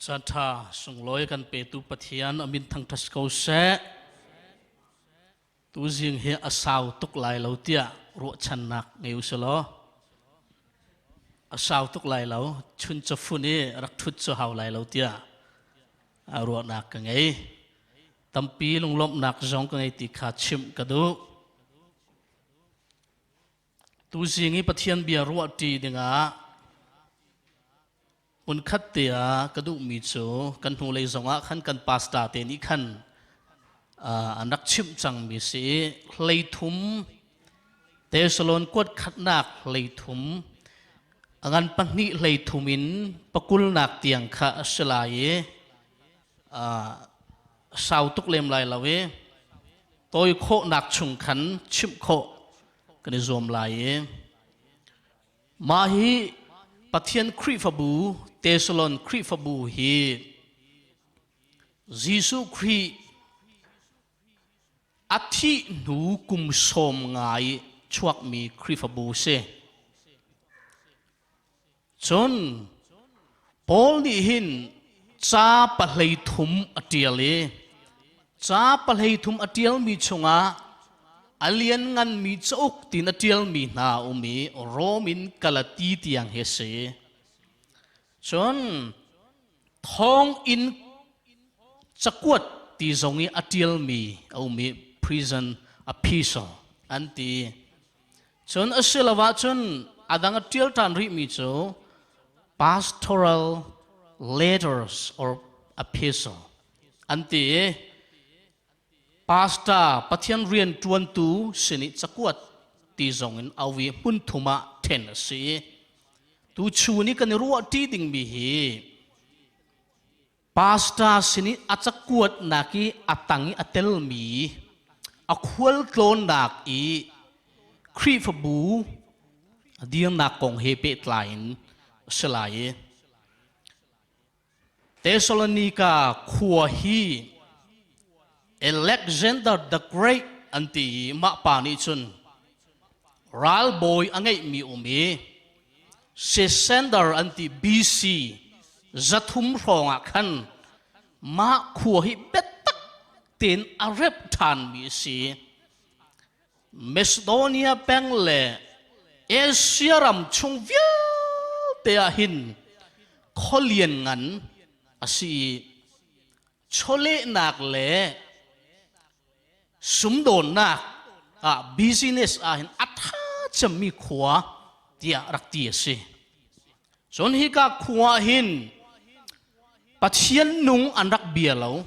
Caan ṭha sunglawi kan petu Pathian a min thangṭhat ko seh. Tuzing hi a sau tuk lai lo tiah ruahchannak ngei u law. A sau tuk lai lo, chun cafun i rak ṭhut cu hau lai lo tiah ruahnak ka ngei. Tampi lunglawmhnak zong ka ngei ti kha chimh ka duh. Tuzing i Pathian bia ruahṭi dingah hmunkhat te ah ka duhmi cu kan hnulei zongah khan kan pastor te nih khan an rak chimh cangmi si i hleithum Tesalon kuat khatnak hleithum a ngan pahnih hleithum in pakulnak tiang kha a si lai i sau tuk lem lai lo i tawi khawhnak chung khan chimh khawh kan i zuam lai i mah hi Pathian Khrihfabu Tesalon Khrihfabu hi Jesuh Khrih a thih hnu kum sawm ngai chuakmi Khrihfabu si. Cun Paul nih hin ca pahlei thum a ṭial i ca pahlei thum a ṭialmi chungah a liannganmi cauk tiin a ṭialmi hna a um i Rom in Galati tiang hi a si. Cun thonginn cakuat ti zong i a ṭialmi a um i prison epistle an ti. Cun a si lo ahcun a dang a ṭial ṭhan rihmi cu pastoral letters or epistle an ti i pastor Pathian rian ṭuantu sin i cakuat ti zong in auvi hmun thum ah ṭhen a si. Tu chun i kan i ruahṭi dingmi hi Pastor sin i a cakuatnak i a tang i a telmi a khualtlawnnak i Khrihfabu a dirnak kong he pehtlai in a si lai i Thessalonica khua hi Alexander the Great an ti i mah pa nih cun ralbawi a ngeihmi um i Caesar an ti BC 300 hrawng ah khan mah khua hi biatak tein a rep ṭhanmi a si. Macedonia peng le Asia ram chung vialte ah hin khualian ngan a si i chawlehnak le sumdawnnak ah business ah hin a tha cemmi khua tiah rak ti a si. Cun hika khua hin Pathian nung an rak bia lo.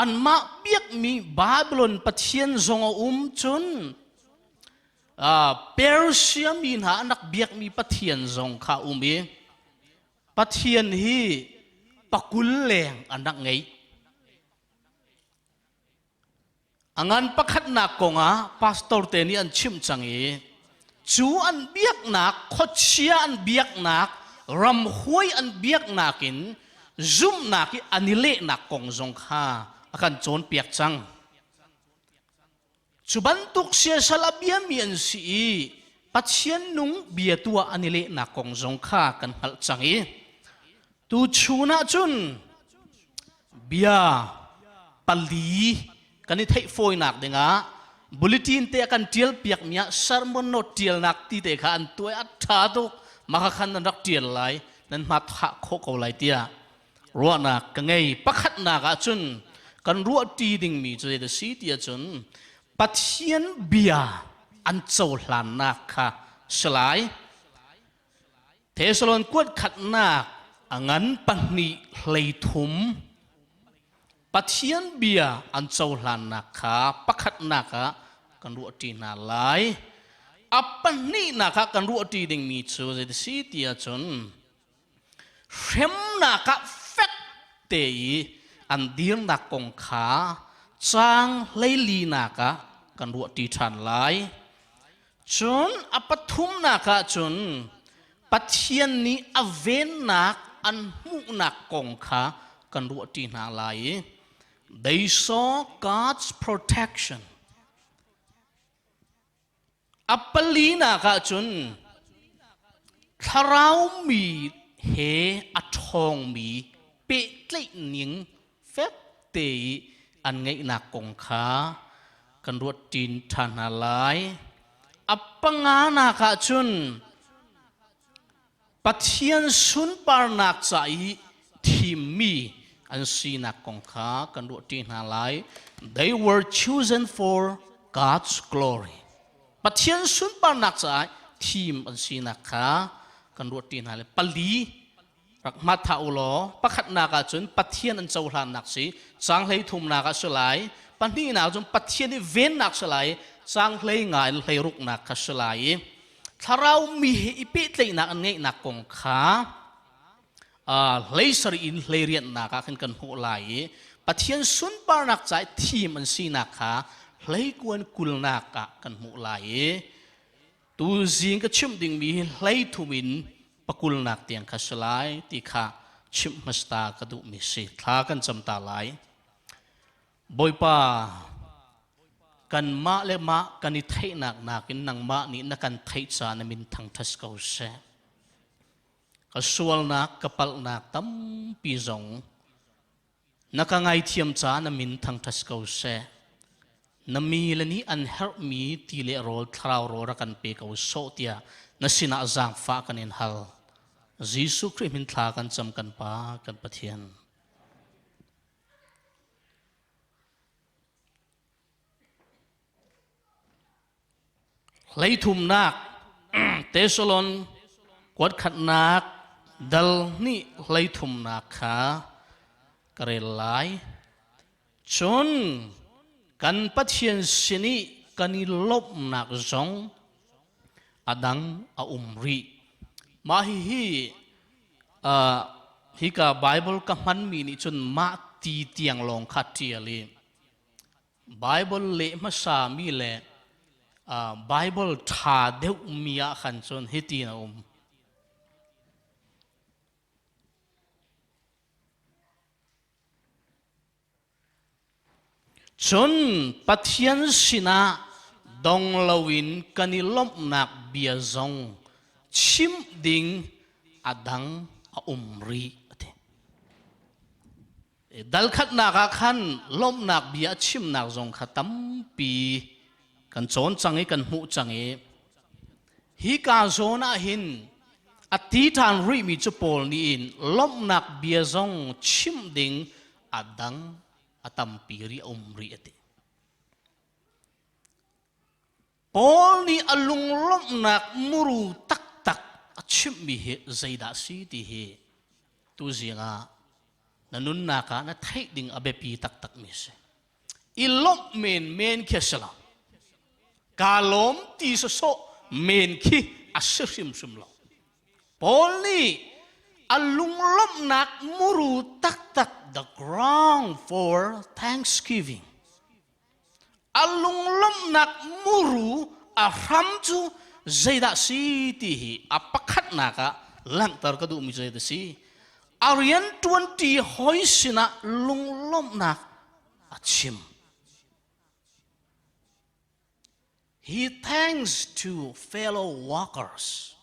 Anmah biakmi Babylon Pathian zong a um cun Persia mi hna an rak biakmi Pathian zong kha um i Pathian hi pakul leng an rak ngeih. A ngan pakhatnak kongah pastor te nih an chimh cang i cu an biaknak khuachia an biaknak ramhuai an biaknak in zumhnak i an i lehnak kong zong kha a kan cawnpiak cang. Cu bantuk siasal a biami an si i Pathian nung bia tu ah an i lehnak kong zong kha kan hngalh cang i tuchun ah cun bia pali kan i theih fawinak dingah bulletin te a kan ṭial piakmi ah sermon note ṭialnak ti te kha an tuai a ṭha tuk maka khan nan rak ṭial lai nan hma thah khawh ko lai tiah ruahnak ka ngei. Pakhatnak ah cun kan ruahṭi dingmi cu zei si ti ahcun Pathian bia an cohlannak kha si lai. Thessalon kuat khatnak a ngan pahnih hlei thum Pathian bia an cohlannak kha pakhatnak ah kan ruahṭi hna lai. A pahnihnak ah kan ruahṭi dingmi cu zei si ti ahcun hremnak ah fek te i an dirnak kong kha caang hleilinak ah kan ruahṭi ṭhan lai. Cun a pathumnak ah cun Pathian nih a vennak an hmuhnak kong kha kan ruahṭi hna lai i they saw God's protection. A palinak ah cun thlarau mi he a ṭhawngmi pehtlaih ning fek te i an ngeihnak kong kha kan ruat ṭin ṭhan hna lai. A panganak ah cun Pathian sunparnak ca i thimmi an sinak kong kha kan ruah ṭi hna lai. They were chosen for God's glory. Pathian sunparnak caah thim an sinak kha kan ruah ṭi hna lai. Pali rak hmat hlah u law pakhatnak ah cun Pathian an cohlannak si caang hlei thumnak ah si lai pahnihnak cun Pathian i vennak si lai caang hlei nga in hlei ruknak kha si lai i thlarau mi he i pehtlaihnak an ngeihnak kong kha hlei sarih in hlei rianhnak ah khan kan hmuh lai i Pathian sunparnak ca i thim an sinak kha hleikuan kulnak ah kan hmuh lai i Tuzing ka chimh dingmi hi hlei thum in pakulnak tiang kha si lai ti kha chimh hmasa ka duhmi si. Thla kan cam ta lai. Bawipa, kanmah le mah kan i theihnak nakin nangmah nih na kan theih caah na min thangṭhat ko seh. Ka sualnak, ka palhnak tampi zong Na ka ngaithiam caah na min thangṭhat ko seh. Na mi le nih an herhmi ti le rawl thlarau rawl rak kan pe ko sawh tiah na sinah zaangfah kan in hal. Jesuh Khrih min thla kan cam kan Pa kan Pathian. Hleithumnak Tesalon kuatkhatnak dal hnih hleithumnak kha ka rel lai. Cun kan Pathian sin i kan i lawmhnak zong a dang a um rih. Mah hihi uh, hika Bible ka hmanmi nih cun mah ti tiang lawng kha ṭial i Bible leh hmasami le Bible ṭha deuhmi ah khan cun hitin a um. Cun Pathian sinah dong loin kan i lawmhnak bia zong chimh ding a dang a um rih a ti. Dal khatnak ah khan lawmhnak bia a chimnak zong kha tampi kan cawn cang i kan hmuh cang i hika zawn ah hin a ti ṭhan rihmi cu Paul nih in lawmhnak bia zong chimh ding a dang a tampi rih a um rih a ti. Paul nih a lunglawmhnak muru taktak a chimhmi hi zeidah si ti hi tuzing ah na nunnak ah na theih ding a biapi taktakmi a si. I lawmh menmen khi a si lo. Kaa lawm ti sawsawh men khi a si hrimhrim lo. Paul nih a lunglawmhnak muru taktak the ground for thanksgiving A lunglawmhnak muru a hram cu zeidah si ti hi a pakhatnak ah langhter ka duhmi cu zeidah si? A rian ṭuanṭi hawi sinah lunglawmhnak a chim. He thanks to fellow workers.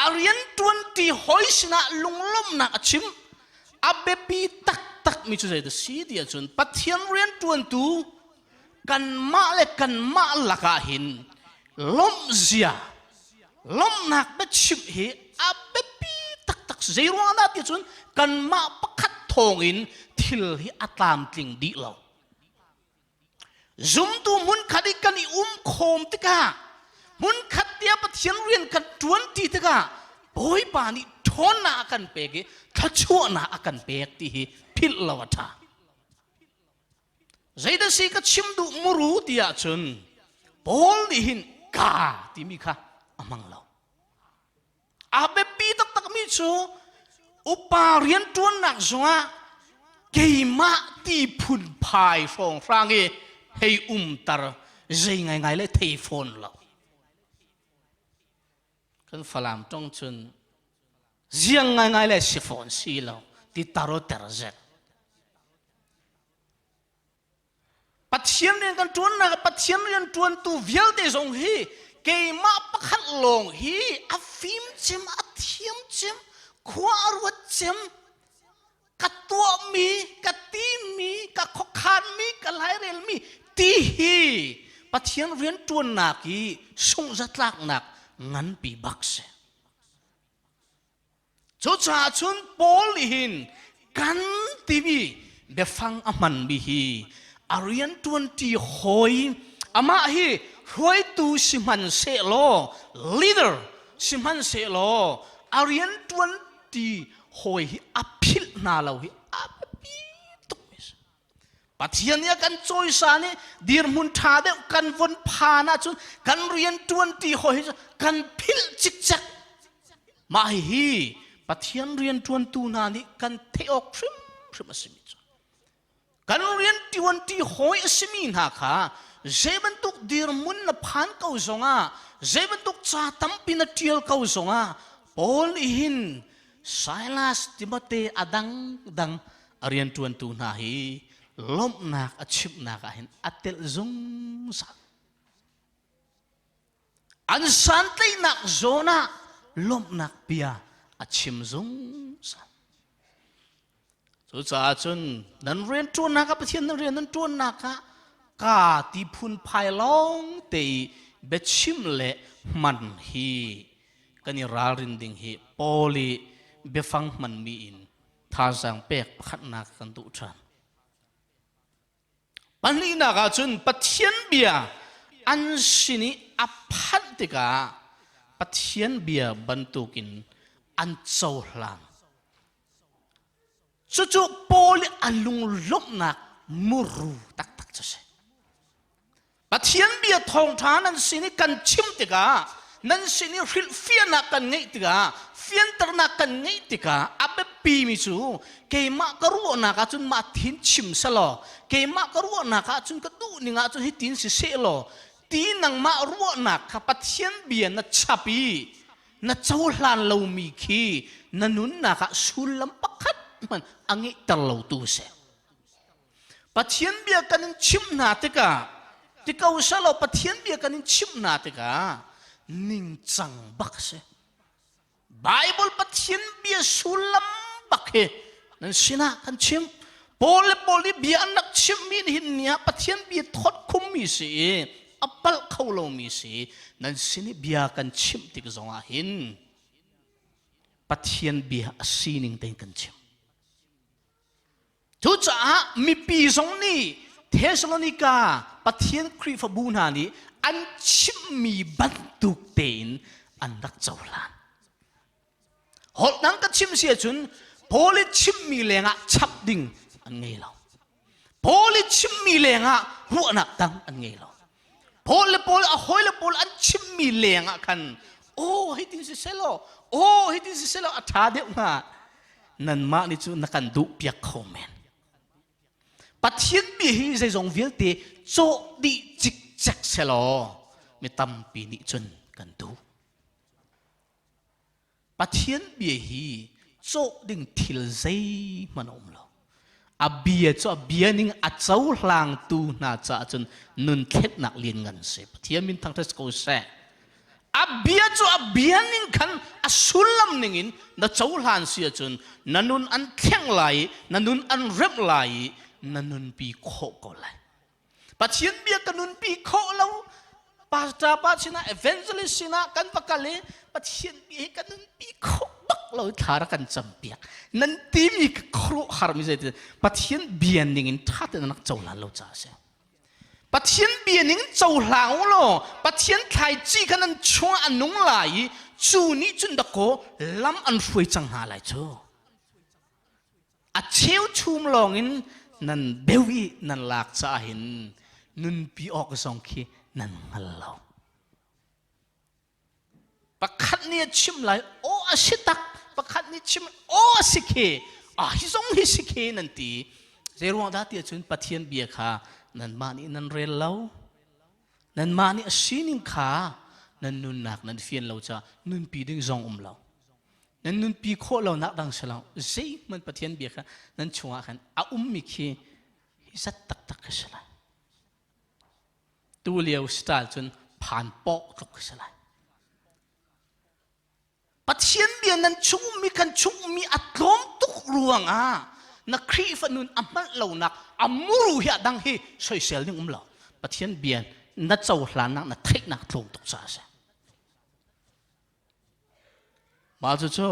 A rianṭuanṭi hawi sinah lunglawmhnak a chim. A biapi taktakmi cu zeidah si ti ahcun Pathian rianṭuantu kanmah le kanmah lakah hin lawmhzia lawmhnak biachimh hi a biapi taktak zei ruangah dah ti cun kanmah pakhat thawngin thil hi a tlamtling dih lo. Zumtu hmunkhat i kan i um khawm tikah hmunkhat tiah Pathian rian kan ṭuan ti tikah Bawipa nih ṭhawnnak a kan pek i thluachuahnak a kan pek ti hi philh lo a ṭha. Zeidah si ka chim duh muru ti ahcun Paul nih hin ka timi kha a hmang lo. A biapi taktakmi cu upa rianṭuannak zongah keimah ti phunphai hrawnghrang i hei umter zei ngaingai le thei fawn lo. Kan Falam ṭong cun ziang ngaingai le si fawn si lo ti taro ter zet. Pathian rian kan ṭuannak Pathian rian ṭuantu vialte zong hi keimah pakhat lawng hi a fim cem a thiam cem, khua a ruat cem, ka tuahmi, ka timi, ka khuakhanmi, ka lairelmi ti hi Pathian rianṭuannak i sungzatlaknak nganpi bak si. Cucaah cun Paul nih hin kan timi biafang a hmanmi hi a rianṭuanṭi hawi amah hi hruaitu sihmanhsehlaw leader sihmanhsehlaw a rianṭuanṭi hawi hi a philh hna lo hi a biapi tukmi a si. Pathian nih a kan cawisan i dirhmun ṭha deuh kan von phan ahcun kan rian ṭuanṭi hawi hi kan philh cikcek. Mah hihi Pathian rian ṭuantu hna nih kan theih awk hrimhrim a simi cu. Kan rian ṭuanṭi hawi a simi hna kha zei bantuk dirhmun na phan ko zongah zei bantuk ca tampi na ṭial ko zongah Paul nih hin Silas, Timote a dangdang a rianṭuantu hna hi lawmhnak a chimhnak ah hin a telh zungzal. An santlaihnak zawn ah lawmhnak bia a chim zungzal. Cucaah cun nan rianṭuannak ah Pathian nan rian nan ṭuannak ah ka ti phunphai lawng te i biachim le hman hi kan i ralrin ding hi Paul i biafang hmanmi in thazaang pek pakhatnak kan duh ṭhan. Pahnihnak ah cun Pathian bia an sin i a phanh tikah Pathian bia bantukin an cohlan. Cucu Paul i a lunglawmhnak muru taktak cu a si. Pathian bia thawngṭha nan sin i kan chim tikah nan sin i hrilhfiahnak kan ngeih tikah fianternak kan ngeih tikah a biapimi cu keimah ka ruahnak ahcun mah thin chim selaw keimah ka ruahnak ahcun ka duh ning ahcun hitin si sehlaw ti nangmah ruahnak kha Pathian bia na chap i na cohlan lomi khi na nunnak ah sullam pakhat hmanh a ngeihter lotu si. Pathian bia kan in chimh hna tikah ti ko selaw Pathian bia kan in chimh hna tikah ningcang bak a si. Bible Pathian bia sullam bak hi nan sinah kan chim. Paul le Paul nih bia an rak chimhmi nih hin ni ah Pathian bia thawt khummi si i a palh kho lomi si nan sin i bia kan chimh tik zongah hin Pathian bia a sining tein kan chim. Cucaah mipi zong nih Thesalonika Pathian Khrihfabu hna nih an chimhmi bantuk tein an rak cohlan. Holh dang ka chim si ahcun Paul i chimhmi lengah chap ding an ngei lo. Paul i chimhmi lengah ruahnak dang an ngei lo. Paul le Paul a hawi le Paul an chimhmi lengah khan aw hitin si selaw aw hitin si selaw a ṭha deuh hnga nanmah nih cu na kan duh piak kho men Pathian bia hi zeizong vialte cawh dih cikcek selaw mi tampi nih cun kan duh Pathian bia hi cawh ding thil zeihmanh a um lo. A bia cu a bia ning a cohlangtu hna caah cun nun thletnak lianngan si. Pathian min thangṭhat ko seh. A bia cu a bia ning khan a sullam ning in na cohlan si ahcun na nun an thleng lai i na nun an remh lai i na nunpi khawh ko lai. Pathian bia ka nunpi khawh lo pastor pa sinah evangelist sinah kan va kal i Pathian bia hi ka nunpi khawh bak lo thla ra kan campiak nan timi ka khuaruahhar mi zei Pathian bia ning in ṭha tein rak cohlan lo caah a si Pathian bia ning cohlang u law Pathian thlaici kha nan chungah a nung lai i cu nih cun dakaw lam an hruai cang hna lai cu A cheuchum lawngin nan beu i nan lak caah hin nunpi awk zong khi nan hngal lo. Pakhat nih a chim lai, aw a si tak, pakhat nih chim, aw a si khi, ah hi zong hi si khi nan ti. Zei ruang dah ti ahcun Pathian bia kha nanmah nih nan rel lo. Nanmah nih a sining kha nan nunnak nan fian lo caah nunpi ding zong um lo. Nan nunpi khawh lonak dang si lo zeihmanh Pathian bia kha nan chungah khan a ummi khi hi zat taktak khi si lai. Tu lio style cun phan pawh tluk khi si lai. Pathian bia nan chung ummi kan chung ummi a tlawm tuk ruangah na Khrihfa nun a hngalh lonak a muru hi a dang hi soisel ding um lo. Pathian bia na cohlannak na theihnak tlawm tuk caah a si. Mah cucu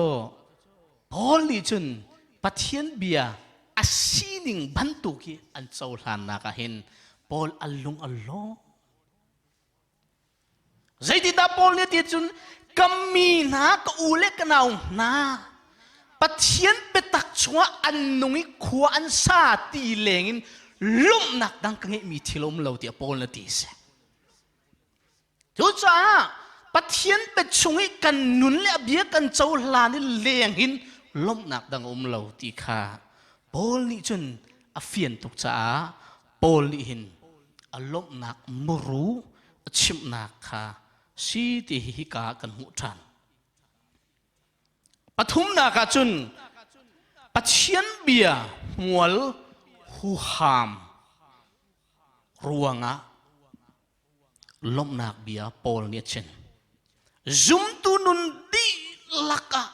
Paul nih cun Pathian bia a sining bantuk hi an cohlannak ah hin Paul a lung a lawm. Zeitindah Paul nih ti cun ka mi hna ka u le ka nau hna Pathian biatak chungah an nung i khua an sa ti lengin lawmhnak dang ka ngeihmi thil a um lo tiah Paul na ti si. Cucaah Pathian bia chung i kan nun le a bia kan cohlan i leng hin lawmhnak dang a um lo ti kha Paul nih cun a fian tuk caah Paul nih hin a lawmhnak muru a chimhnak kha si ti hi hika kan hmuh ṭhan. Pathumnak ah cun Pathian bia hmual huham ruangah lawmhnak bia Paul nih a chim. Zumtu nun dihlak ah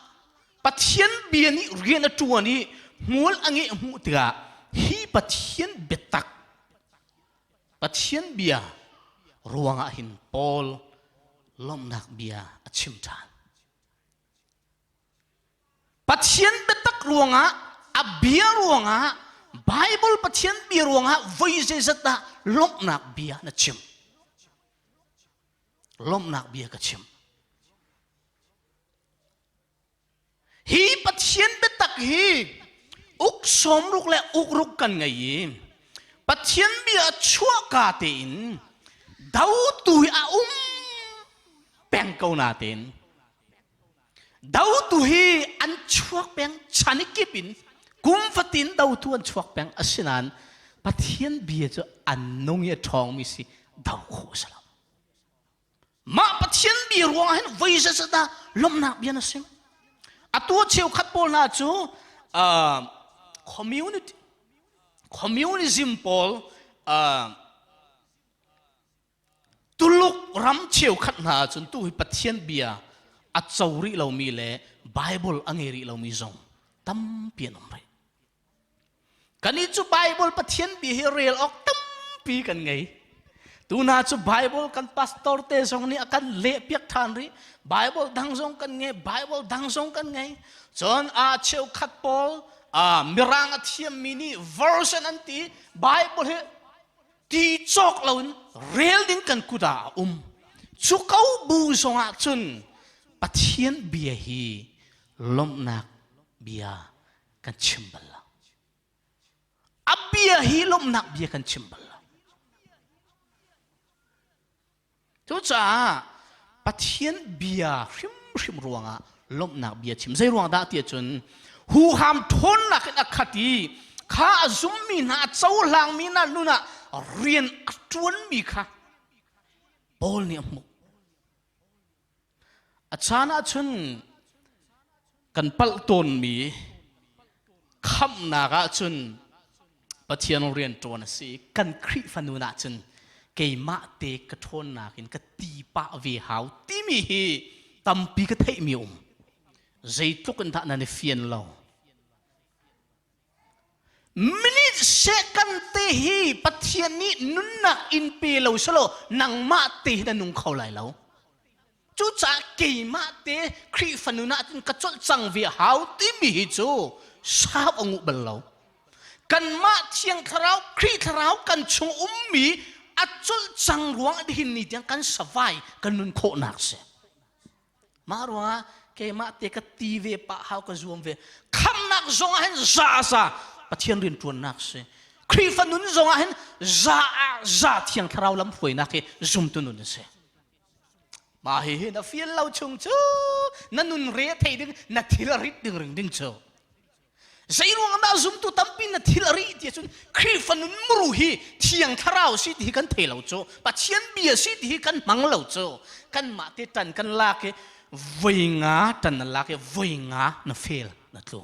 Pathian bia nih rian a ṭuan i hmual a ngeih hmuh tikah hi Pathian biatak Pathian bia ruangah hin Paul lawmhnak bia a chim ṭhan. Pathian biatak ruangah a bia ruangah Bible Pathian bia ruangah voi zeizat dah lawmhnak bia na chim. Lawmhnak bia ka chim. Hi Pathian biatak hi uk sawmruk le ukruk kan ngei i Pathian bia chuahka tein dotu hi a um peng ko natein Dotu hi an chuak peng chan i kip in kum fatin dotu an chuak peng asinain Pathian bia cu an nung i a ṭhawngmi si do khawh a si lo. Mah Pathian bia ruangah hin voi zeizat dah lawmhnak bia na sim? Atu cheukhat pawl hna cu uh, community communism pawl uh, Tuluk ram cheukhat hna ahcun tu hi Pathian bia a co rih lomi le Bible a ngei rih lomi zong tampi an um rih. Kannih cu Bible Pathian bia hi rel awk tampi kan ngei. Tuna cu Bible kan pastor te zong nih a kan leh piak ṭhan rih. Bible dang zong kan ngei, Bible dang zong kan ngei. Cun a cheukhat pawl a mirang a thiammi nih version an ti Bible hi ti cawk loin rel ding kan kut ah a um cu ko bu zongah cun Pathian bia hi lawmhnak bia kan chim bal lo a bia hi lawmhnak bia kan chim bal lo Cucaah Pathian bia hrimhrim ruangah lawmhnak bia chim. Zei ruang dah tiah cun huham ṭhawnnak in a khat i kha a zummi hna a cohlangmi hna nun ah rian a ṭuanmi kha Paul nih a hmuh. A caan ahcun kan palh tawnmi khamhnak ahcun Pathian rian ṭuan a si. Kan Khrihfa nun ahcun keimah te ka ṭhawnnak in ka ti pah ve hau timi hi tampi ka theihmi um. Zeitluk in dah nan i fian lo. Minute second te hi Pathian nih nunnak in pe lo selaw nangmah te hi na nung kho lai lo. Cucaah keimah te Khrihfa nun ah cun ka colh cang ve hau timi hi cu sau a nguh bal lo. Kanmah Thiang Thlarau, Khrih Thlarau kan chung ummi a colh cang ruang hin ni tiang kan savai kan nun khawhnak si. Mah ruangah keimah te ka ti ve pah hau ka zuam ve. Khamnak zong ah hin za za Pathian rian ṭuannak si. Khrihfa nun zong ah hin za ah za Thiang Thlarau lam hruainak hi zumtu nun a si. Mah hi hi na fial lo chung cu na nun re thei ding na thil a rit ding ring ding cu. Zeiruang dah zumtu tampi na thil a rih ti ahcun Khrihfa nun muru hi Thiang Thlarau si ti hi kan thei lo cu Pathian bia si ti hi kan hmang lo cu kanmah te ṭan kan lak i voi nga ṭan na lak i voi nga na fail na tlu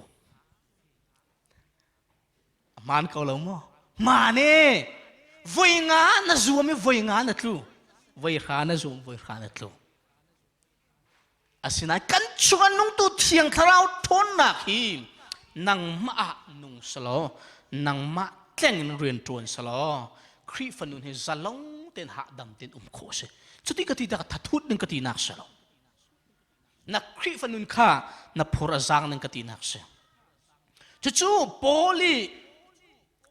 a hmaan ko lo maw hmaan e voi nga na zuam i voi nga na tlu voi hra na zuam voi hra na tlu. Asinain kan chungah nungtu Thiang Thlarau ṭhawnnak hi nangmah ah nung selaw nangmah tleng in rian ṭuan selaw Khrihfa nun hi zalong tein hahdam tein um khawh a si. Cuti ka ti tikah thathut ning ka tinak si lo. Na Khrihfa nun kha na phur a zaang ning ka tinak si. Cucu Paul i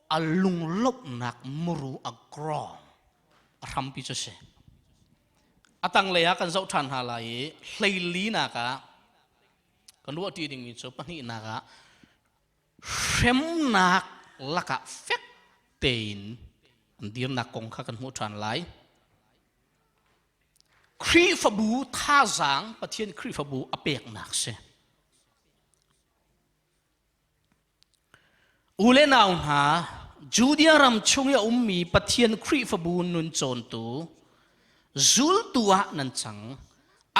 a lunglawmhnak muru a grong a hrampi cu si. A tanglei ah kan zoh ṭhan hna lai i hleilinak ah kan ruahṭi dingmi cu pahnihnak ah hremnak lakah fek tein an dirnak kong kha kan hmuh ṭhan lai. Khrihfabu thazaang Pathian Khrihfabu a peknak si. U le nau hna, Judea ram chung i a ummi Pathian Khrihfabu nun cawntu, zultu ah nan cang.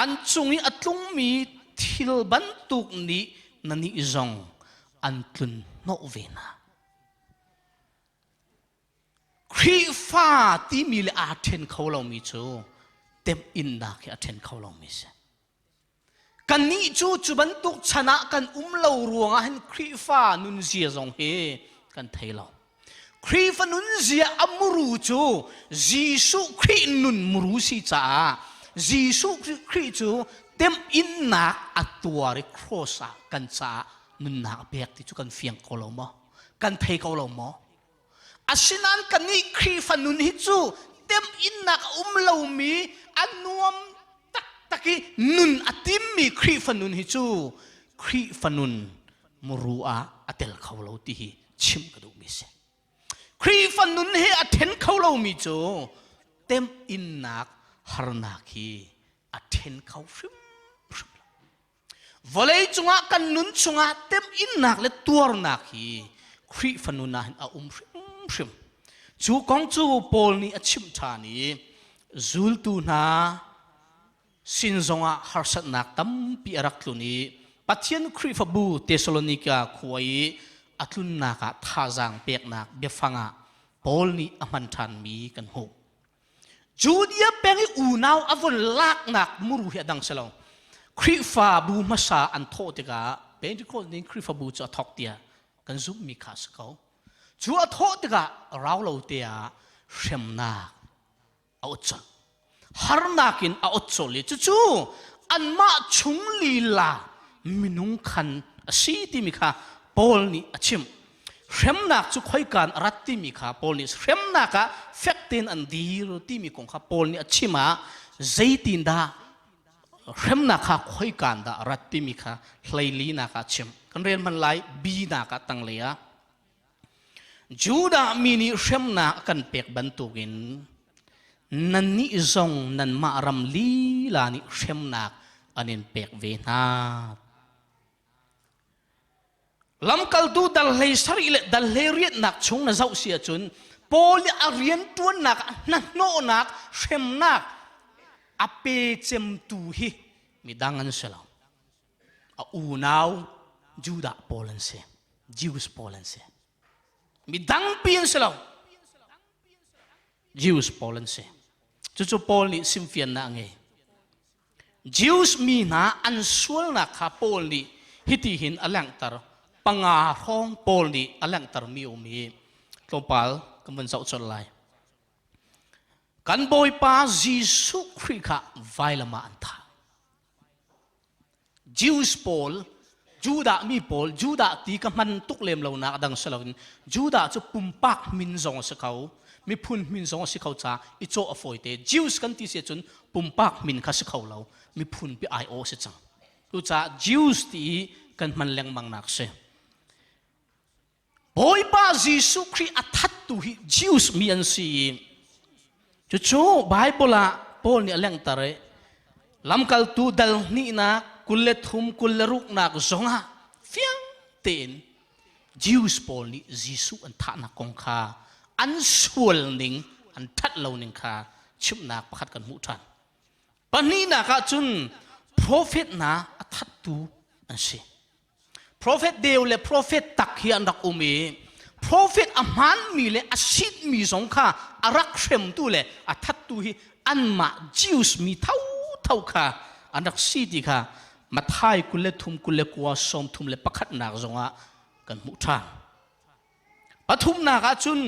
An cung i a tlungmi thil bantuk nih nannih zong an tlun hnawh ve hna. Khrihfa timi le aa ṭhen kho lomi cu temhinnak hi a ṭhen kho lomi si. Kannih cu cu bantuk chan ah kan um lo ruangah hin Khrihfa nunzia zong hi kan thei lo. Khrihfa nunzia a muru cu Jesuh Khrih nun muru si caah Jesuh Khrih cu temhinnak a tuar i cross ah kan caah nunnak a pek ti cu kan fiang ko lo maw? Kan thei ko lo maw? Asinain kannih Khrihfa nun hi cu temhinnak a um lomi a nuam taktak i nun a timmi Khrihfa nun hi cu Khrihfa nun muru ah a tel kho lo ti hi chim ka duhmi si. Khrihfa nun he a then kho lomi cu temhinnak harnak hi a then kho hrimhrim lo. Vawlei cungah kan nun chungah temhinnak le tuarnak hi Khrihfa nun ah hin a um hrimhrim. Cu kong cu Paul nih a chimh ṭhan i zultu hna sin zongah harsatnak tampi a rak tlun i Pathian Khrihfabu Thessalonika khua i a tlunnak ah thazaang peknak biafang ah Paul nih a hman ṭhanmi kan hmuh. Judea peng i unau a vun laknak muru hi a dang si lo. Khrihfabu hmasa an thawh tikah Pentecost ni Khrihfabu cu a thawk tiah kan zumhmi kha a si ko. Cu a thawh tikah rau lo te ah hremnak a ot colh. Harnak in a ot colh i cucu anmah chung lila minung khan a si timi kha Paul nih a chimh. Hremnak cu khoikaan a rat timi kha Paul nih hremnak ah fek tein an dir timi kong kha Paul nih a chim ah zeitindah hremnak kha khoikaan dah a rat timi kha hleilinak ah chim. Kan rel hman lai B nak ah tanglei ah Judah mi nih hremnak a kan pek bantukin nannih zong nanmah ram lila nih hremnak an in pek ve hna. Lamkaltu dal hlei sarih le dal hlei riatnak chung na zoh si ahcun Paul nih a rianṭuannak ah hnahnawhnak hremnak a pe cemtu hi midang an si lo. A unau Judah pawl an si. Jews pawl an si. Midang pi an si lo. Jews pawl an si. Cucu Paul nih simfiannak a ngei. Jews mi hna an sualnak kha Paul nih hiti hin a langhter. Panga hrawng Paul nih a langhtermi um hi tlawmpal kan van zoh colh lai. Kan Bawipa Jesuh Khrih kha vailam ah an thah. Jews pawl Judah mi pawl Judah ti ka hman tuk lem lo nak dang si loin Judah cu pumpak min zong a si kho miphun min zong a si kho ca i cawh a fawi te Jews kan ti si ahcun pumpak min kha si kho lo miphun pi ai aw si cang cucaah Jews ti i kan hman lengmang nak si Bawipa Jesuh Khrih a thattu hi Jews mi an si i cucu Bible ah Paul nih a langhter i lamkaltu dal hnihnak 23 26nak zongah fiang tein Jews pawl nih Jesuh an thahnak kong kha an sual ning an ṭhat lo ning kha chimhnak pakhat kan hmuh ṭhan. Pahnihnak ah cun profet hna a thattu an si. Profet deu le profet tak hi an rak um i profet a hmaanmi le a sitmi zong kha a rak hremtu le a thattu hi anmah Jews mi thotho kha an rak si ti kha. Mathai 23 29 31 nak zongah kan hmuh ṭhan. Pathumnak ah cun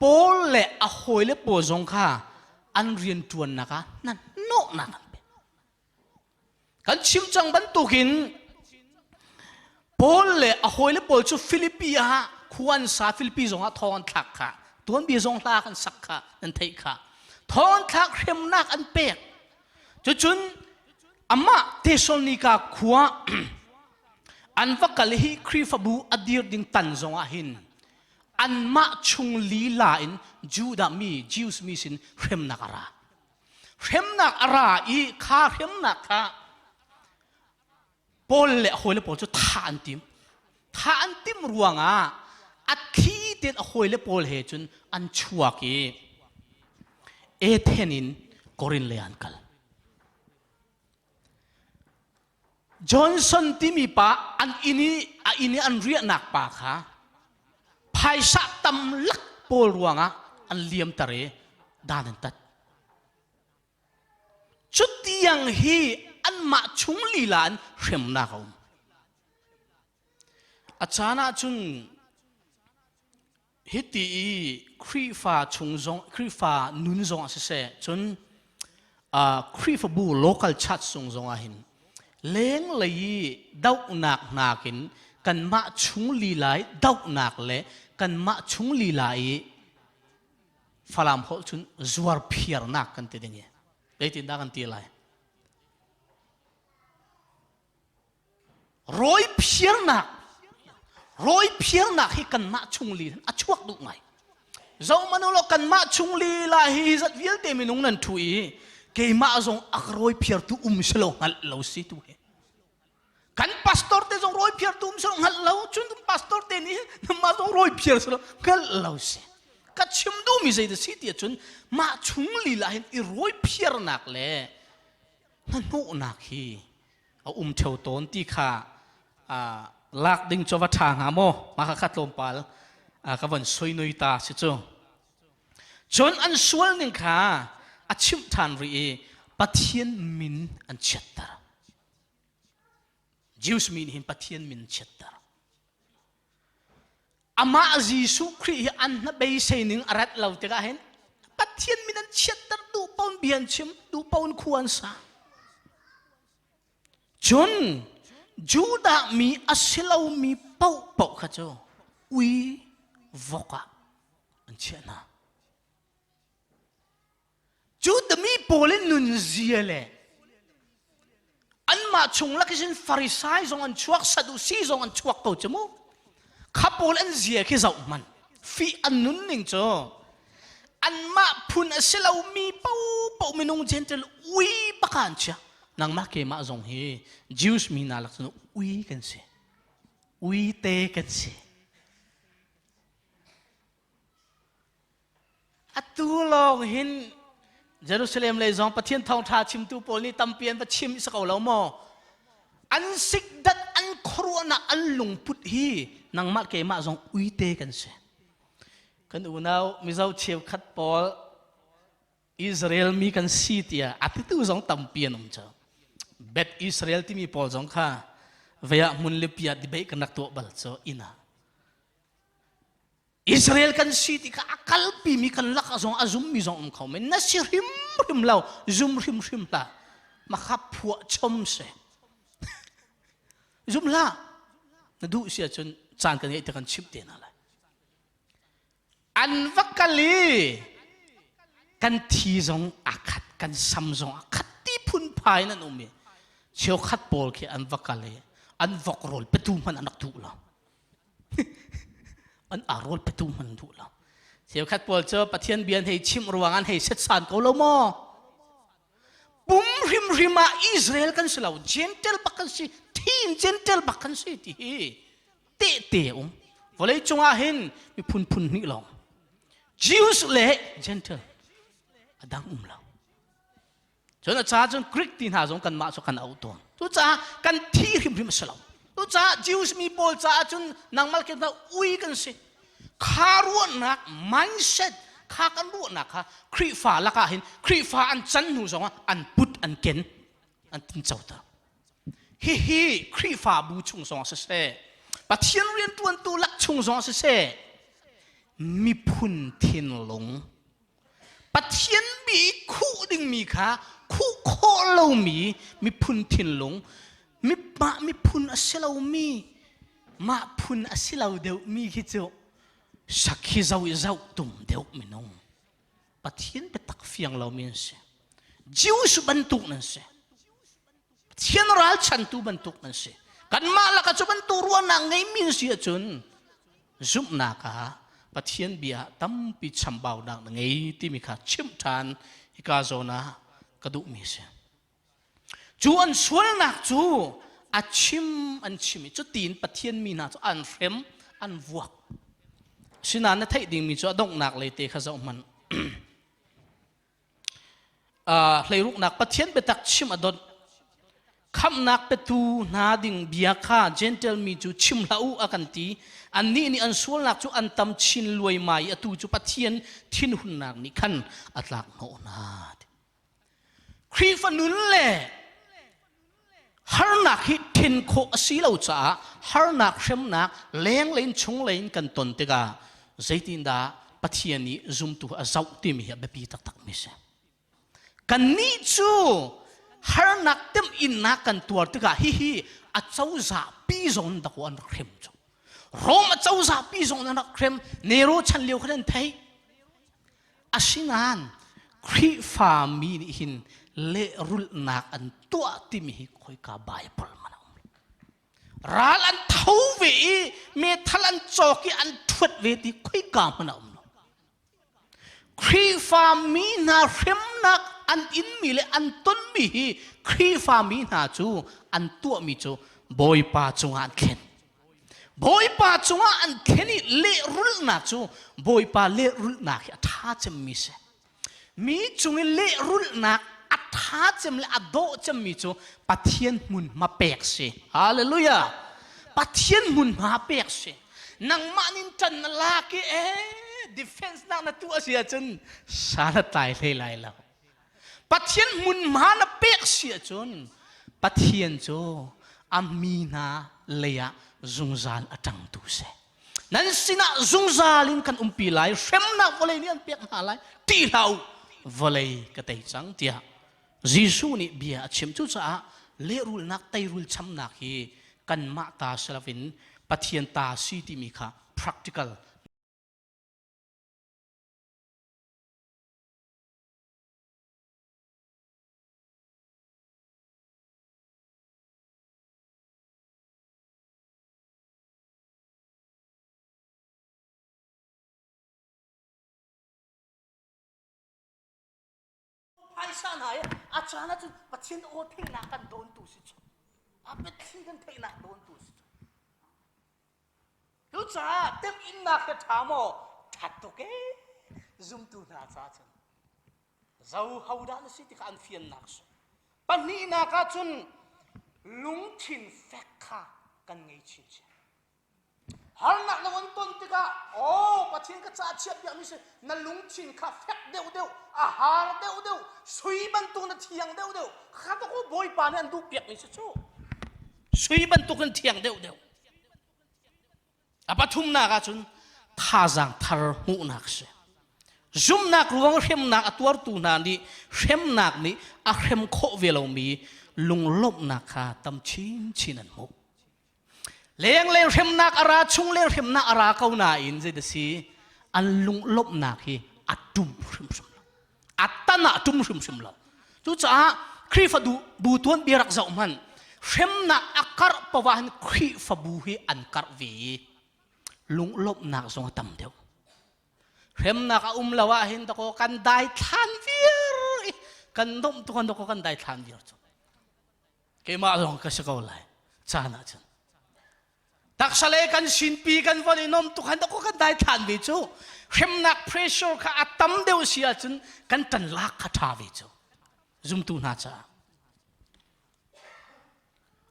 Paul le a hawile pawl zong kha an rianṭuannak ah hnahnawhnak an pek. Kan chim cang bantukin Paul le a hawile pawl cu Filipi ah khua an sa Filipi zongah thong an thlak kha tuanbia zong hla kan sak kha nan theih kha thong an thlak hremnak an pek cucun amah Thessalonika khua an va kal hi Khrihfabu a dir ding tan zongah hin anmah chung lila in Judah mi Jews mi sin hremnak a ra hremnak a ra i kha hremnak kha Paul le a hawile pawl cu thah an tim. Thah an tim ruangah a thi tein a hawile pawl he cun an chuak i Athen in Korin lei an kal. Johnson timi pa an inn i a inn i an riahnak pa kha phaisa tam lak pawl ruangah an liamter i dan an tat. Cutiang hi anmah chung lila in hremnak a um. A caan ahcun hiti i Khrihfa chung zong Khrihfa nun zong ah siseh cun uh, Khrihfabu local church chung zong ah hin lenglei i dohnak nakin kanmah chung lila i dohnak le kanmah chung lila i Falam holh cun zuar phiarnak kan ti ding i zeitindah kan ti lai rawi phiarnak rawi phiarnak hi kanmah chung li a chuak duh ngai zohmanh u law kanmah chung lila hi zat vialte minung nan thu i keimah zong ak rawi phiartu um si lo hngalh lo si tu hi Kan pastor te zong rawi phiar tu um silo hngalh lo cun pastor te nih mah zong rawi phiar silo hngalh lo si ka chim duhmi zei dah si ti ahcun mah chung lila hin i rawi phiarnak le hnahnawhnak hi a um theo tawn ti kha lak ding cu va ṭha hnga maw mah kha kha tlawmpal ka von soi nui ta si cu cun an sual ning kha a chimh ṭhan rih i Pathian min an chiatter Jews mi nih hin Pathian min chiatter. Amah Jesuh Khrih hi an hnabeisei ning a rat lo tikah hin Pathian min an chiatter duh pawn bia an chim duh pawn khua an sa. Cun Judah mi a si lomi paohpaoh kha cu ui vok ah an chiah hna. Judami pawl in nunzia le anmah chung lak hin Farisai zong an chuak Sadusi zong an chuak ko cu mu kha pawl an zia khi zoh hmanh fih an nun ning cu anmah phun a si lomi paohpaoh minung Gentle ui baka an chia nangmah keimah zong hi Jews mi hna lak cun ui kan si ui te kan si Atu lawng hin Jerusalem lei zong Pathian thawngṭha chimtu pawl nih tampi an va chim i si ko lo maw? An sikdat an khuaruahnak an lungput hi nangmah keimah zong uite kan si. Kan unau Mizo cheukhat pawl Israel mi kan si tiah a titu zong tampi an um cu. Bet Israel timi pawl zong kha vei ah hmun le pia debate kan rak tuah bal cu inn ah. Israel kan si ti kha a kalpimi kan lak zong a zummi zong um kho men na si hrimhrim lo zum hrimhrim hlah makha phuah chom se zum hlah na duh si ahcun caan kan ngeih te kan chimh te hna lai an va kal i kan thi zong a khat kan sam zong a khat ti phunphai in an um i cheukhat pawl khi an va kal i an vok rawl petu hmanh an rak duh lo an arawl petu hman duh lo cheukhat pawl cu pathian bia an hei chimh ruang an hei setsan ko lo maw pum hrimhrim ah Israel kan si lo Gentle bak kan si thin Gentle bak kan si ti hi tehte um vawlei cungah hin miphun phun hnih lawng Jews le Gentle a dang um lo Cun a ca cun Greek ti hna zong kanmah cu kan auh tawn. Cucaah kan thi hrimhrim a si lo. Cucaah Jews mi pawl caah cun nangmah ke hna ui kan si. Kha ruahnak mindset kha kan ruahnak kha Khrihfa lakah hin Khrihfa an can hnu zongah an put an ken an tincoter. Hihi Khrihfabu chung zong siseh, Pathian rianṭuantu lak chung zong siseh, miphun thinlung Pathian bi khuh dingmi kha khuh khawh lomi miphun thinlung mah miphun a si lomi mah phun a si lo deuhmi khi cu sakhi zoh i zoh tum deuh minung Pathian biatak fiang lomi an si. Jews bantuk nan si. Pathian ralchantu bantuk nan si. Kanmah lakah cu bantuk ruahnak ngeimi an si ahcun zumhnak ah Pathian bia tampi chambaunak na ngei timi kha chimh ṭhan hika zawn ah ka duhmi a si. Cu an sualnak cu a chim an chim i cutin Pathian mi hna cu an hrem an vuak. Sinain na theih dingmi cu a donghnak lei te kha zoh hmanh. Uh, hleiruknak Pathian biatak chim a dot. Khamhnak petu hna ding bia kha Gentle mi cu chim hlah u a kan ti. Annih nih an sualnak cu an tam chin luaimai i atu cu Pathian thinhunnak nih khan a tlak hnawh hna. Khrihfa nun le harnak hi then khawh a si lo caah harnak hremnak lenglei in chunglei in kan ton tikah zeitindah Pathian nih zumtu a zoh timi hi a biapi taktakmi si. Kannih cu harnak temhinnak kan tuar tikah hihi a cozah pi zong dakaw an rak hrem cu. Rom a cozah pi zong an rak hrem Nero chan lio khan an theih. Asinain Khrihfa mi nih hin lehrulhnak an tuah timi hi khoika Bible man a um. Ral an tho ve i meithal an cawk i an ṭhuat ve ti khoika hmanh a um lo. Khrihfa mi hna hremnak an inmi le an tonmi hi Khrihfa mi hna cu an tuahmi cu Bawipa cungah an thlen. Bawipa cungah an thlen i lehrulhnak cu Bawipa lehrulhnak hi a ṭha cemmi si. Mi cung i lehrulhnak a ṭha cem le a dawh cemmi cu Pathian hmunhma pek si. Hallelujah! Pathian hmunhma pek si. Nangmah nin ṭan na lak i ee defense nak na tuah si ahcun sa na tlai hlei lai lo. Pathian hmunhma na pek si ahcun Pathian cu a mi hna lei ah zungzal a ṭangtu si. Nan sinah zungzal in kan umpi lai, hremnak vawlei nih an pek hna lai, ṭih hlah u, vawlei ka tei cang tiah Jesuh nih bia a chim. Cucaah lehrulnak, teirul chamnak hi kanmah ta si loin Pathian ta si timi kha practical Phaisa hna hi a caan ahcun Pathian aw theihnak kan dawntu si cu. A biathli kan theihnak dawntu si cu. Cucaah temhinnak hi ṭha maw? Ṭhat tuk ee. Zumtu hna caah cun. Zo ho dah na si ti kha an fiannak si. Pahnihnak ah cun lungthin fek kha kan ngei chinchin. Harnak na von ton tikah aw Pathian ka ca chiat piakmi si na lungthin kha fek deuhdeuh a har deuhdeuh sui bantuk na thiang deuhdeuh kha tuk Bawipa nih an duh piakmi si cu sui bantuk in thiang deuhdeuh A pathumnak ahcun thazaang thar hmuhnak a si. Zumhnak ruang hremnak a tuartu hna nih hremnak nih a hrem khawh ve lomi lunglawmhnak kha tam chinchin an hmuh. Lenglei hremnak a ra chunglei hremnak a ra ko nain zei si an lunglawmhnak hi a tum hrimhrim lo. A tan ah tum hrimhrim lo. Cucaah Khrihfa bu tuanbia rak zoh hmanh hremnak a karh poah hin Khrihfabu hi an karh ve i lunglawmhnak zong a tam deuh. Hremnak a um lo ah hin dakaw kan daithlan viar i kan nomh tuk dakaw kan daithlan viar cu. Keimah zong ka si ko lai caan ah cun. Taksa le kan sinpi kan von i nom tuk han ko kan dai than ve cu hremnak pressure kha a tam deuh si ahcun kan tan lak kha tha ve cu zumtu hna caah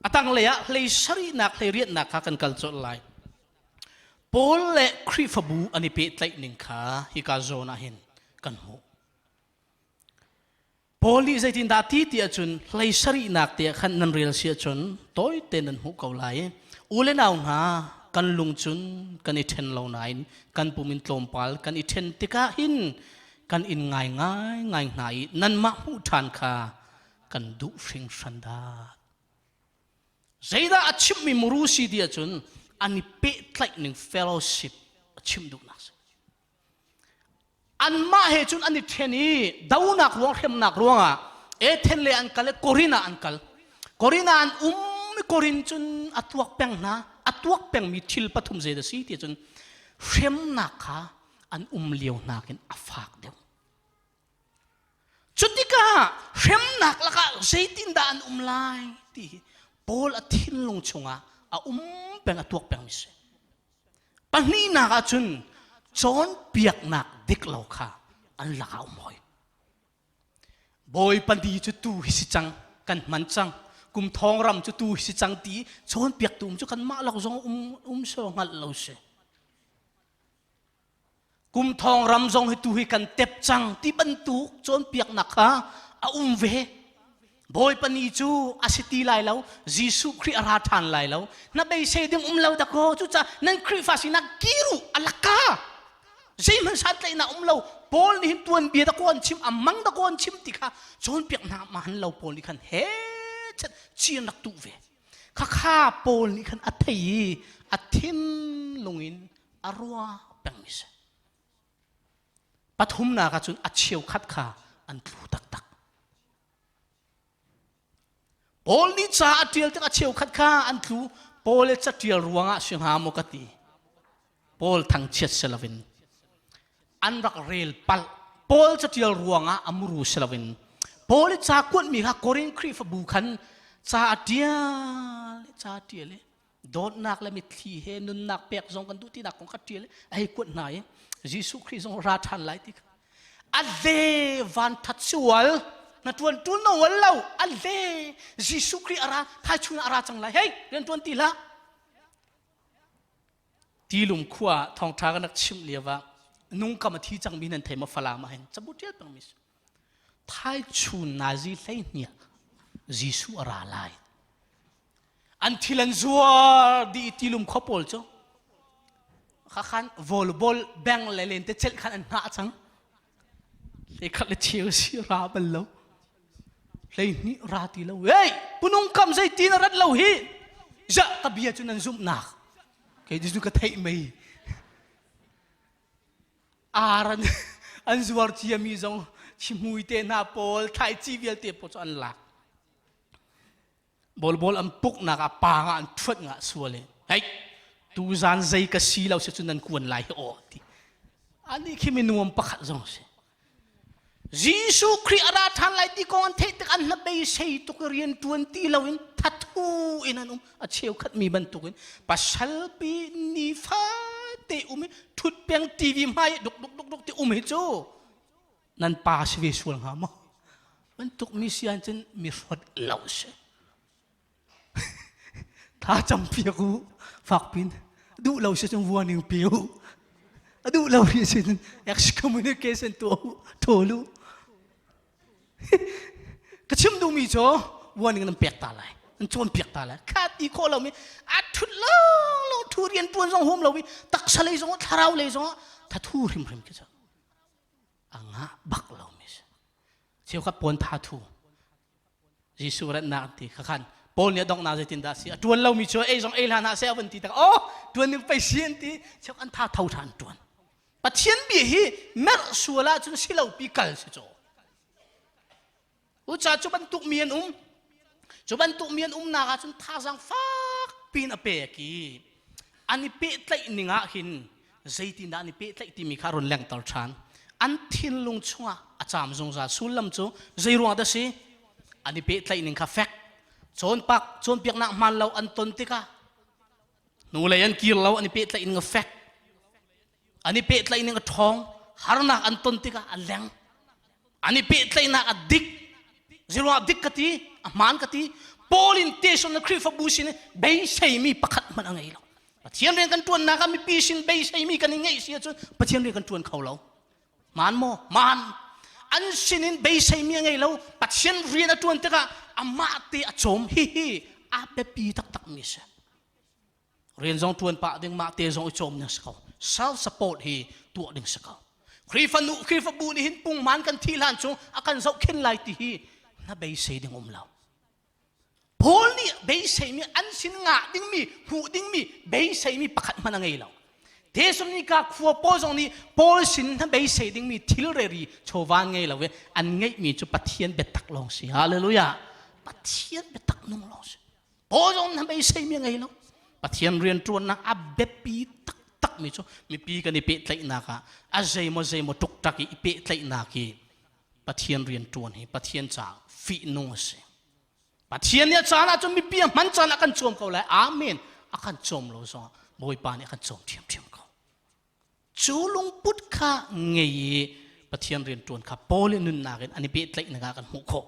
a tanglei ah hlei sarihnak hlei riatnak kha kan kal colh lai Paul le Khrihfabu an i pehtlaih ning kha hika zawn ah hin kan hmuh. Paul nih zeitindah ti ti ahcun hlei sarihnak te ah khan nan rel si ahcun tawite nan hmuh ko lai. U le nau hna kan lung cun kan i ṭhen lo nain kan pum in tlawmpal kan i ṭhen tikah hin kan in ngai ngai ngai hna i nanmah hmuh ṭhan kha kan duh hringhran dah. Zeidah a chimmi muru si ti ahcun an i pehtlaih ning fellowship a chim duhnak si. Anmah he cun an i ṭhen i donak ruang hremnak ruangah Ethen le an kal i Korin ah an kal. Korin ah an um i Korin cun a tuak peng hna. A tuak pengmi thil pathum zei dah si ti cun hremnak kha an um lio nakin a fak deuh. Cutikah hremnak lakah zeitindah an um lai ti hi Paul a thinlung chungah a um peng a tuak pengmi si. Pahnihnak ah cun cawnpiaknak dik lo kha an lakah um hoi. Bawipa ni cu tu hi si cang, kan hman cang. Kum thong ram cu tu hi si cang ti cawnpiaktu um cu kanmah lak zong um um so hngalh lo si. Kum thong ram zong hi tu hi kan tep cang ti bantuk cawnpiaknak kha a um ve. Bawipa ni cu a si ti lai lo, Jesuh Khrih a ra ṭhan lai lo. Na beisei ding um lo dakaw, cucaah nan Khrihfa sinak kiru a laka. Zeihmanh santlaihnak um lo. Paul nih hin tuanbia dakaw an chim, a mang dakaw an chim ti kha cawnpiak hna ma han lo Paul nih khan he chat cian rak tuh ve. Khakha Paul nih khan a thei i a thinlung in a ruah pengmi si. Pathumnak ah cun a cheukhat kha an tlu taktak. Paul nih ca a ṭial tik a cheukhat kha an tlu. Paul le caṭial ruangah si hnga maw ka ti. Paul thangchiat si loin an rak rel palh. Paul caṭial ruangah a muru si loin Paul i ca kuatmi kha Korin Khrihfabu khan ca a ṭial ca a ṭial i dawtnak le mitthli he nunnak pek zong kan duh tinak kong kha ṭial a hei kuat hna i Jesuh Khrih zong ra ṭhan lai ti kha a le van that sual na ṭuan ṭul no wal lo a le Jesuh Khrih a ra thaichun a ra cang lai hei rian ṭuan ti hlah tilum khua thawngṭha kan rak chimh lio ah nungkam a thi cangmi nan thei ma falam ah hin cabu ṭial pengmi si thaichun nazi hleihnih Jesuh a ra lai An thil an zuar dih i tilum khua pawl cu khakhan volleyball beng le lente celh khan an hngah cang. Hlei khat le cheu si ra bal lo. Hlei hnih ra ti lo. Hey, punung kam zei ti na rat lo hi. Ja ka bia cu nan zumhnak. Kei cu ka theih mei. Ar an, an zuar ciami zong chimui te hna pawl, thlaici vialte pawl cu an lak. Bawlbawl an puknak ah pa nga an ṭhuat nga sual i hei tuzan zei ka si lo si cu nan kuan lai hi aw ti ani khi mi nuam pakhat zong si Jesuh Khrih a ra ṭhan lai ti kong an theih tik an hnabei tuk i rian ṭuan ti loin thathu in an um a cheukhat mi bantukin pasal pi nifate um i ṭhut peng TV hmai duk duk duk duk ti um hi cu nan pa si ve sual hnga maw bantuk mi si ahcun mi hrot lo si tha cam piak u fak pin duh lo si cun warning pe u a duh lo ri si cun excommunication tuah u thawl u ka chim duhmi cu warning nan pek ta lai nan cawn piak ta lai kha ti khawh lomi a thut long long thu rian tuan zong hum lomi taksa lei zong thlarau lei zong thathu hrimhrim khi cu a ngah bak lomi si cheukhat puan tha thu Jesuh ratnak an ti kha khan Paul nih a donghnak zeitindah si a tuan lomi cu ei zong ei hlan ah seh a vun ti tak oh tuan ning pei si an ti cheuk an tha tho than tuan Pathian bia hi merh sual ahcun si lo pi kal si caw Uca cu bantuk mi an um. Cu bantuk mi an umnak ahcun thazaang fak piin a pek i an i pehtlaih ning ah hin zeitindah an i pehtlaih timi kha run lengter ṭhan. An thinlung chungah a caam zungzal. Sullam cu zei ruang dah si? An i pehtlaih ning kha fek. Cawnpak, cawnpiaknak hmaan lo an ton tikah hnulei an kir lo, an i pehtlaih ning a fek. An i pehtlaih ning a ṭhawng. Harnak an ton tikah a leng. An i pehtlaihnak a dik. Zeiruangah dik ka ti? A hmaan ka ti. Paul in Teson le Khrihfabu sin beiseimi pakhat hmanh a ngei lo. Pathian rian kan ṭuannak ah mipi sin beiseimi kan i ngeih si ahcun Pathian rian kan ṭuan kho lo. Hmaan maw? Hmaan. An sinin beiseimi a ngei lo. Pathian rian a ṭuan tikah amah te a cawm. Hihi a biapi taktakmi a si. Rian zong ṭuan pah ding, mah te zong i cawm ding si ko. Self support hi tuah ding si ko. Khrihfa nu Khrihfabu nih hin pungman kan thih hlan cu a kan zohkhenh lai ti hi na beisei ding um lo. Paul nih beiseimi an sin ngah dingmi hmuh dingmi beiseimi pakhat hmanh a ngei lo. Thessalonika khua pawl zong nih Paul sin na beisei dingmi thil reri chawva ngei lo i an ngeihmi cu Pathian biatak lawng si. Hallelujah. Pathian biatak nung lawng si. Paul zong na beiseimi a ngei lo. Pathian rianṭuannak a biapi taktakmi cu mipi kan i pehtlaihnak ah a zeimaw zeimaw ṭukṭak i i pehtlaihnak hi Pathian rianṭuan hi Pathian caah fihnung a si. Pathian nih a caan ahcun mipi a hman caan ah kan cawm ko lai. Amen. A kan cawm lo zongah Bawipa nih a kan cawm ṭhiamṭhiam ko. Cu lungput kha ngei i Pathian rianṭuan kha Paul i nunnak in an i pehtlaihnak ah kan hmuh khawh.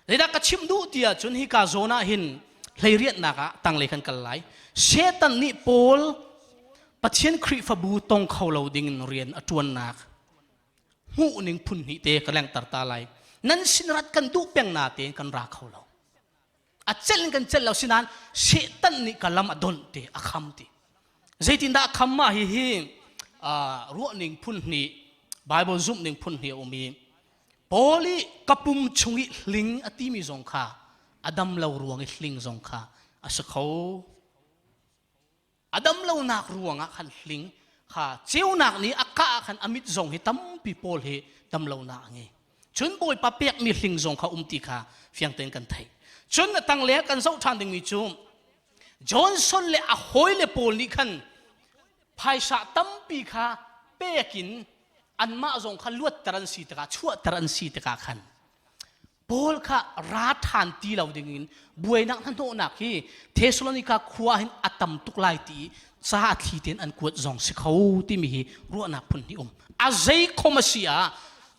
Zeidah ka chim duh ti ahcun hika zawn ah hin hleiriatnak ah tanglei kan kal lai. Satan nih Paul Pathian Khrihfabu tong kho lo ding in rian a ṭuannak hmuh ning phun hnih te ka lengter ta lai. Nan sin rat kan duh peng na tein kan ra kho lo. A celh in kan celh lo sinain Satan nih ka lam a donh te a kham ti. Zeitindah a kham mah hihi ruahning phun hnih Bible zumh ning phun hnih a um i Paul i ka pum chung i hling a timi zong kha a dam lo ruang i hling zong kha a si kho. A dam lonak ruangah khan hling kha ceunak nih a kah ah khan a mit zong hi tampi Paul hi dam lonak a ngei. Cun Bawipa pekmi hling zong kha um ti kha fiang tein kan theih. Cun a tanglei ah kan zoh ṭhan dingmi cu Johnson le a hawile pawl nih khan phaisa tampi kha pek in anmah zong kha luatter an si tikah chuahter an si tikah khan Paul kha ra ṭhan ti lo dingin buainak hnahnawhnak hi Thessalonika khua hin a tam tuk lai ti ca a thli tein an kuat zong si kho timi hi ruahnak phun hnih um. A zei khom a si ah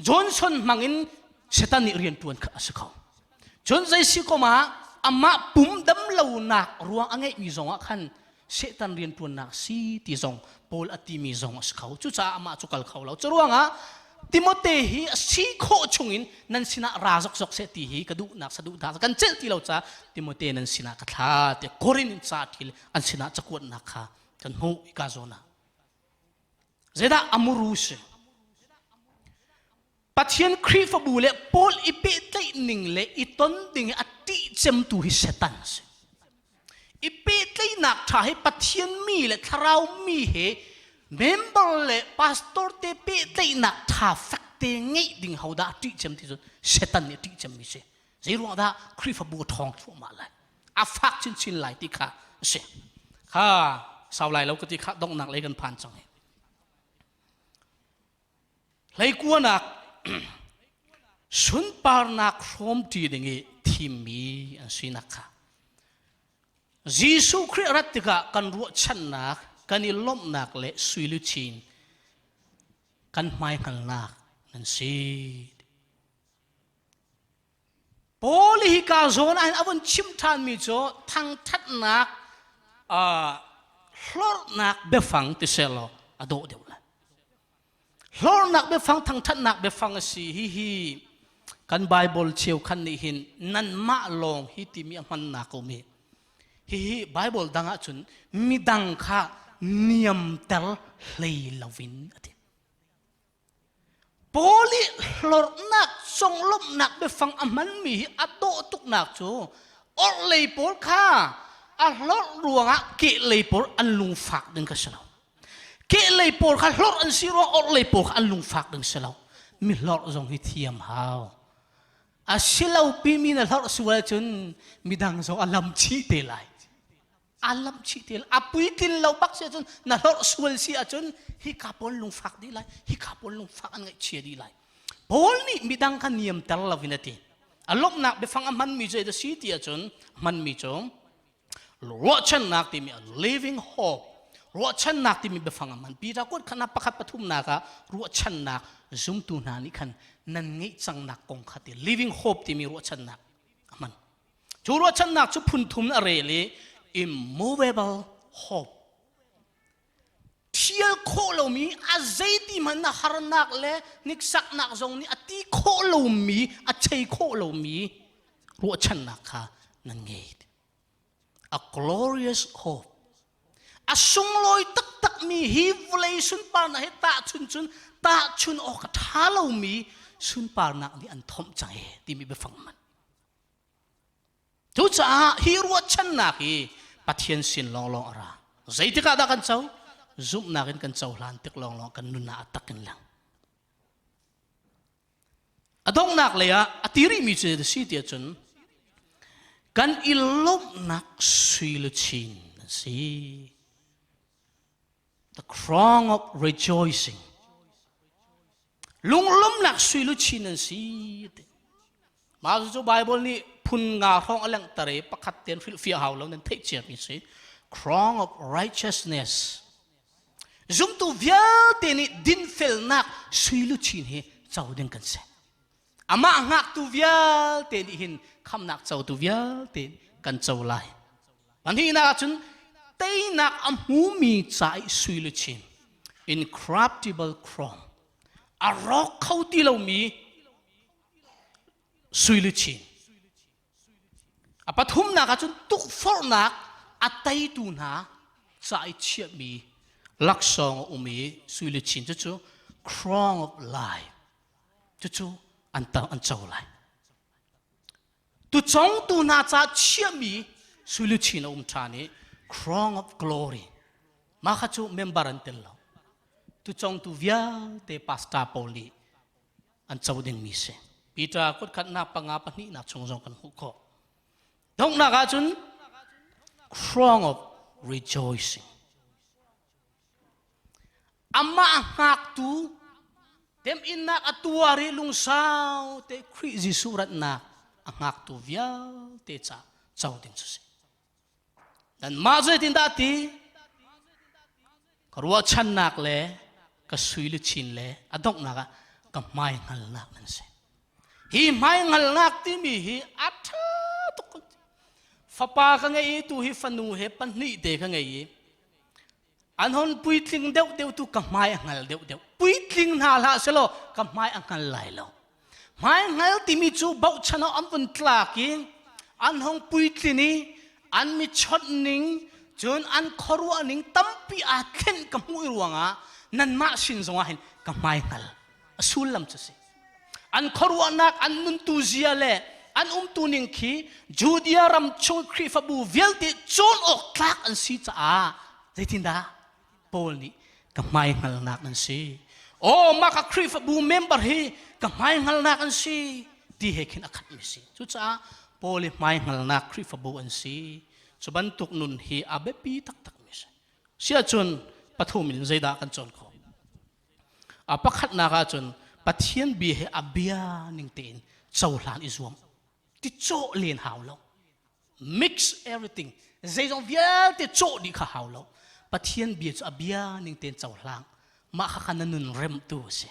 Johnson hmangin Satan nih rian ṭuan kha a si kho. Cun zei si kom ah amah pum dam lonak ruang a ngeihmi zong ah khan Satan rianṭuannak si ti zong Paul a timi zong a si kho. Cucaah amah cu kal kho lo. Curuangah Timote hi a si khawh chungin nan sinah ra zokzok seh ti hi ka duhnak saduhnak kan celh ti lo caah Timote nan sinah ka thla tiah Korin in ca ṭhil an sinah cakuatnak kha kan hmuh hika zawn ah. Zeidah amuru si? Pathian Khrihfabu le Paul i pehtlaih ning le i ton ding hi a ṭih cemtu hi Satan a si. I pehtlaihnak ṭha hi Pathian mi le thlarau mi he member le pastor te pehtlaihnak ṭha fek te ngeih ding hodah a ṭih cem ti cu Satan nih a ṭih cemmi si. Zei ruang dah Khrihfabu a ṭhawng thluahmah lai? A fak chinchin lai ti kha a si. Kha sau lai lo ka ti kha donghnak lei kan phan cang hi. Hleikuanak sunparnak hrawmṭi ding i thimmi an sinak kha Jesuh Khrih rat tikah kan ruahchannak, kan i lawmhnak le suiluchin kan hmaihngalnak nan si. Paul hi ka zawn ah hin a vun chim ṭhanmi cu thangṭhatnak hlorhnak biafang ti selaw a dawh deuh lai. Hlorhnak biafang thangṭhatnak biafang a si hihi kan Bible cheukhat nih hin nanmah lawng hi timi a hmannak a um i hihi Bible dang ahcun midang kha niamter hlei loin a ti. Paul i hlorhnak conglawmhnak biafang a hmanmi hi a dawh tuknak cu orhlei pawl kha a hlorh ruangah kehlei pawl an lungfak ding kha si lo. Kehlei pawl kha hlorh an si ruang orhlei pawl kha an lungfak ding si lo. Mi hlorh zong hi thiam hau. A si lo pimi na hlorh sual ahcun midang zong a lam chih te lai. A lamh chih ti a puitlin lo bak si ahcun na hlorh sual si ahcun hika pawl lungfak dih lai hika pawl lungfak an ngaihchia dih lai Paul nih midang kha niamter lo in a ti a lawmhnak biafang a hmanmi cu a si ti ahcun hmanmi cu ruahchannak timi a living hope ruahchannak timi biafang a hman Peter kut khan pakhat pathumnak ah ruahchannak zumtu hna nih khan nan ngeih cangnak kong kha ti living hope timi ruahchannak a hman Cu ruahchannak cu phun thum a rel i immovable hope. Thial khawh lomi a zeiti hmanh na harnak le hniksaknak zong nih a ti khawh lomi, a chei khawh lomi ruahchannak kha nan ngei. A glorious hope. A sunglawi taktakmi hi vawlei sunparnak he tahchun cun tahchun awk a ṭha lomi sunparnak nih an thomh cang e timi biafang man. Cucaah hi ruahchannak hi Pathian sin lawnglawng a ra. Zeitik ah dah kan co? Zumhnak in kan cohlan tik lawnglawng kan nun ah a tak in lang. A donghnak lei ah a ti rihmi cu a si tiah cun kan i lawmhnak sui luchin an si. The crown of rejoicing. Lunglawmnak sui luchin an si. Mah cu Bible nih phun nga hrawng a langhter i pakhat tein hrilhfiah hau lo nan theih ciami si. Crown of righteousness. Zumtu vialte nih dinfelnak sui luchin hi co ding kan si. Amah hngaktu vialte nih hin khamnak cotu vialte kan co lai. Pahnihnak ahcun teinak a hmumi ca i sui luchin incorruptible crown a rawk kho ti lomi sui luchin a pathumnak ahcun tukforhnak a teitu hna ca i chiahmi laksawng a um i sui luchin cucu crown of life cucu an an co lai. Tucongtu hna ca chiahmi sui luchin a um ṭhan i crown of glory mah kha cu member an tel lo. Tucongtu vialte pastor pawl nih an co dingmi si. Peter kutkhatnak panga pahnihnak chung zong kan hmuh khawh. Donghnak ahcun crown of rejoicing. Amah hngaktu temhinnak a tuar i lungsau te Khrih Jesuh ratnak a hngaktu vialte ca co ding cu si. Nanmah zeitindah ti? Ka ruahchannak le ka sui luchin le a donghnak ah ka hmai hngalnak nan si. Hi hmai hngalnak timi hi a ṭha tuk. Fapa ka ngei i tu hi fanu he pahnih te ka ngei i an hon puitling deuh deuh tu ka hmai a hngal deuh deuh puitling hna hlah selaw ka hmai a hngal lai lo hmai hngal timi cu bochan ah an vun tlak i an hong puitlin i an mi chawnh ning cun an khuaruah ning tampi aa thlen ka hmuh i ruangah nanmah sin zongah hin ka hmai hngal a sullam cu si an khuaruahnak an nuntu zia le an umtu ning khi Judea ram chung Khrihfabu vialte cawn awk tlak an si caah zeitindah Paul nih ka hmai hngalnak an si. Aw mah ka Khrihfabu member hi ka hmai hngalnak an si ti he khin a khatmi si. Cucaah Paul i hmai hngalnak Khrihfabu an si. Cu bantuk nun hi a biapi taktakmi si. Siahcun pathum in zeidah kan cawn khawh? A pakhatnak ahcun Pathian bia he a bia ning tein cohlan i zuam. Ti cawh len hau lo. Mix everything. Zeizong vialte cawh dih kha hau lo. Pathian bia cu a bia ning tein cohlang. Mah kha kha na nun remtu a si.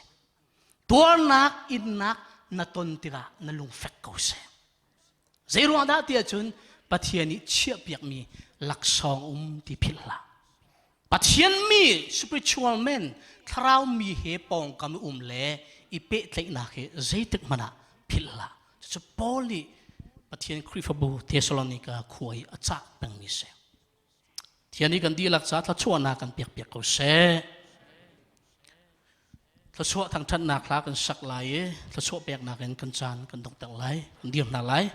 Tuarnak innak na ton tikah na lungfek ko seh. Zeiruang dah ti ahcun Pathian nih chiahpiakmi laksawng um ti philh hlah. Pathian mi spiritual man thlarau mi he pawngkam um le i pehtlaihnak hi zeitik hmanh ah philh hlah. Cucu Paul nih Pathian Khrihfabu Thessalonika khua i a cah pengmi si. Thian i kan dihlak ca thluachuahnak kan pekpiak ko seh. Thluachuah thangṭhatnak hla kan sak lai i thluachuah peknak in kan caan kan donghter lai, kan dir hna lai.